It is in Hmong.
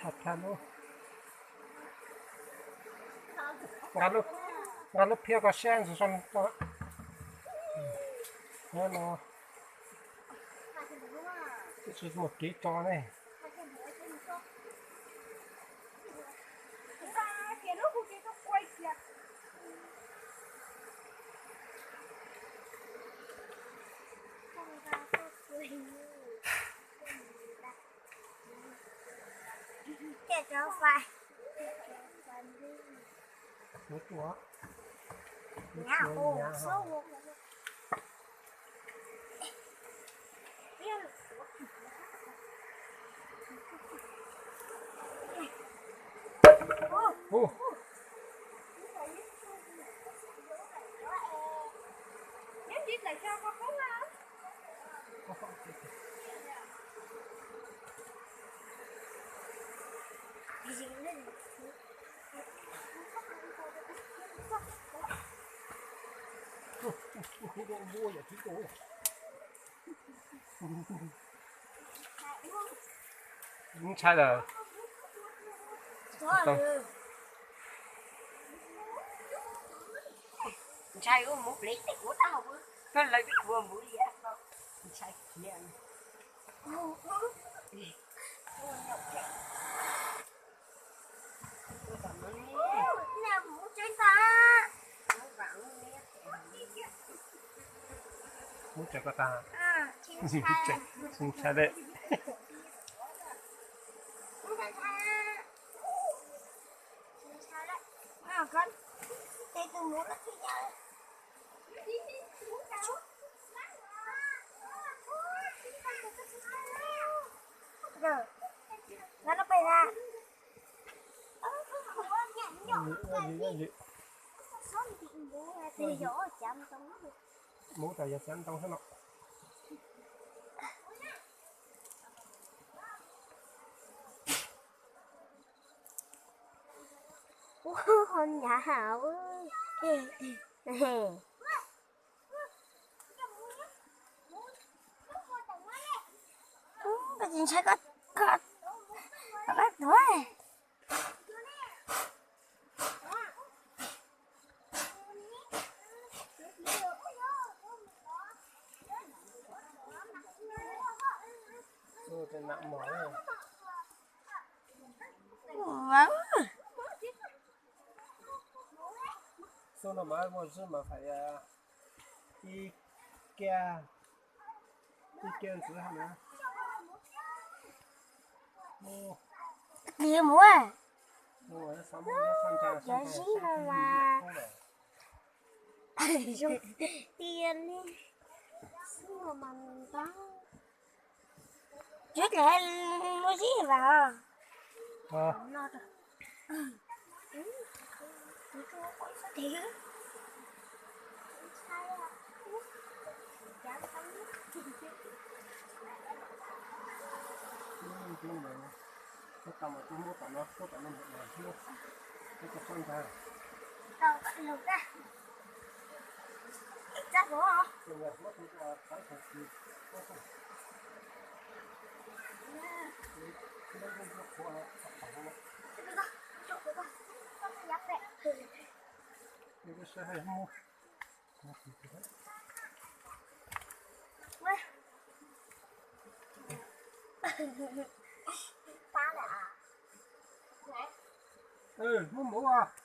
Tham tham lub, nqa lub phiab koj saib ntsis zoo no. Tsis muaj kev tso ne. Ntshai lawm. Ntshai ua mus plev tes ua dab hau, koj lawv ua mus liam, ntshai khiav. Mus tsev koj tag. Ntshai dej. Muab tas yog xyav ntoo xwb no. Ua ho nyav hab. Koj tsis ntshai koj, koj, koj tuag. Xub no mas muaj zib mas phải ib kiag, ib kiag ntxiv hab na. Tis mus, cov zib no mas zoo tiag li, xub no mas ntau. Tshuav dlej lub zib vas. Muab mus.